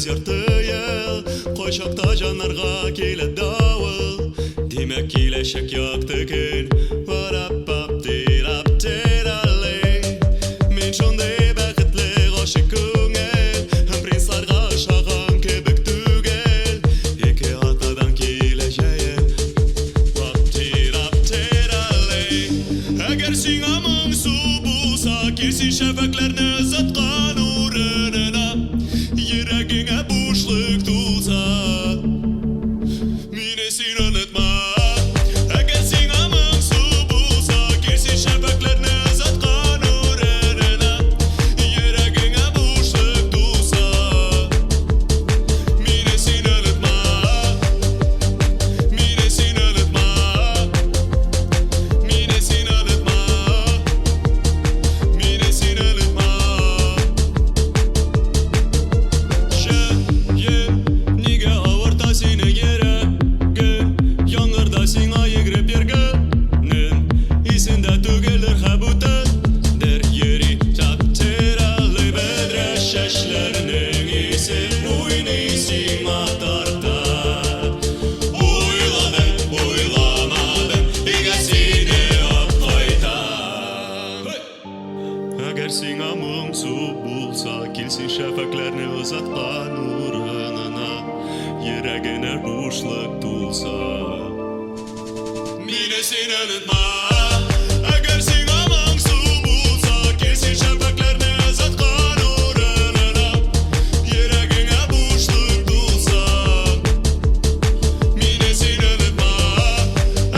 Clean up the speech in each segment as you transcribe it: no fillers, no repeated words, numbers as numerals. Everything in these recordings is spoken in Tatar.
ярты ел. Кайчакта җаннарга килә давыл. Димәк, киләчәк якты көн. Мин шундый бәхетле гашыйк күңел, һәм принцларга ошаган кебек түгел. Ике атнадан килә җәен. Әгәр сиңа моңсу булса, кил син шәфәкъләрне озаткан урынына. Йөрәгеңә бушлык тулса, мине син онытма. Әгәр сиңа моңсу булса, кил син шәфәкъләрне озаткан урынына. Йөрәгеңә бушлык тулса, мине син онытма. Мине син онытма. Мине син онытма. Мине син онытма. Җәен нигә авырта синең йөрәгең? Яңгырда сиңа йөгереп йөргәнең исеңдә түгелдер, һә бүтәндер йөри. Чап-тирәли бөдрә чәчләренең исе уйный сиңа тарта. Уйладым, уйламадым, өйгә сине апкайтам. Әгәр сиңа моңсу булса, кил син шәфәкъләрне озаткан урынына. Йөрәгенә бушлык тулса, мине син онытма. Әгәр сиңа моңсу булса, кил син шәфәкъләрне озаткан урынына. Йөрәгеңә бушлык тулса, мине син онытма.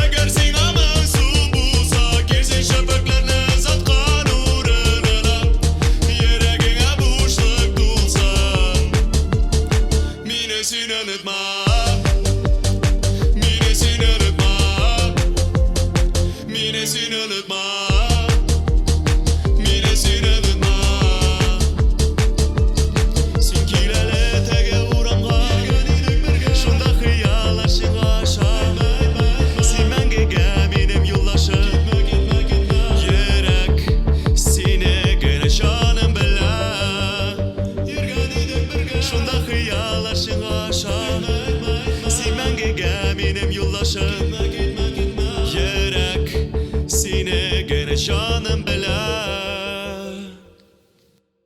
Әгәр сиңа моңсу булса, кил син шәфәкъләрне озаткан урынына. Йөрәгеңә бушлык тулса, мине син онытма. Мине син онытма. Мине син онытма. Мине син онытма. Син кил әле теге урамга, шунда хыяллар чынга аша. Син мәңгегә минем юлдашым. Йөрәк сине генә җаным белә. Шунда хыяллар чынга аша. Син мәңгегә минем юлдашым. Йөрәк сине генә җаным белә.